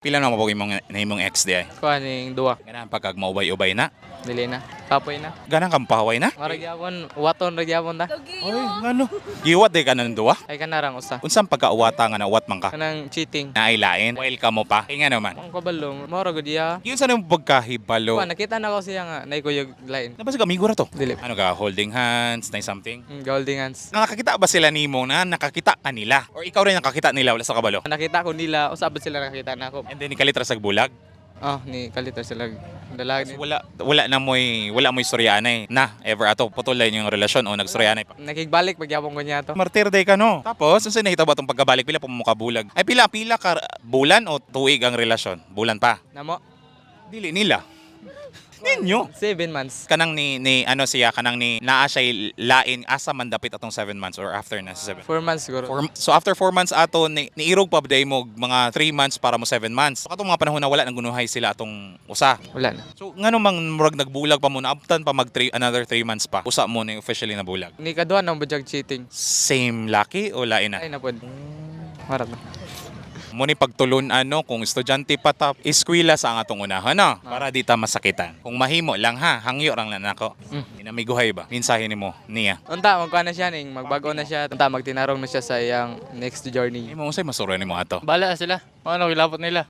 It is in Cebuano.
Pila na mo imong nahimong ex di ay? Kuha ning duwa. Ganahan pa kag maubay-ubay na. Dili na. Kapoy na. Ganahan kang pahaway na? Mara gyapon, waton ra gyapon ta. Oy, ngano? Giwat di ka ng duwa? Ay, kanarang usa. Unsang pagkauwata nga nauwat man ka? Kanang cheating. Naay lain, while ka mo pa. Kay nga naman. Ang kabalo, mao ra gud iya. Yun sa nang pagkahibalo. Kuha, nakita na ko siya nga naikuyog lain. Nabasa ka amigo ra to? Dili. Ano ka, holding hands, na something? Holding hands. Nakakita ba sila nimo na nakakita kanila? Or ikaw rin nakakita nila, wala sa kabalo? Nakita ko nila, usab sila nakita na ako. And then nikalitra sa bulag. Oh, ni kalita sila dalag So, ni. wala mo'y storya eh. Na ever ato putol lang yung relasyon o nagstorya pa. Nakigbalik pagyapon ko niya to. Martir day ka, no. Tapos unsa nahitabo atong pagkabalik, pila pa mo kabulag? Ay, pila pila ka bulan o tuig ang relasyon? Bulan pa. Namo. Dili nila. Ninyo. 7 months. Kanang ni ano siya, kanang ni naa siya lain, asa man dapit atong 7 months or after na sa 7? 4 months siguro. So after 4 months ato ni niirog pa day mo mga 3 months para mo 7 months. So, katong mga panahon na wala nang gunuhay sila atong usa. Wala na. So ngano mang murag nagbulag pa mo, naabtan pa mag three, another 3 months pa. Usa mo ni officially nabulag. Ni kaduha nang budyag cheating. Same laki o lain na? Ay na pod. Marat na. Mo ni pagtulon ano, kung estudyante pa ta, eskwela sa ang atong unahan no, para di ta masakitan. Kung mahimo lang ha, hangyo rang lang nako. Inamiguhay ba? Mensahe nimo niya. Unta magkuha na siya ning magbago na siya. Unta magtinarong na siya sa iyang next journey. Imo, unsay masuroy nimo ato? Bala sila. Ano, gilapot nila.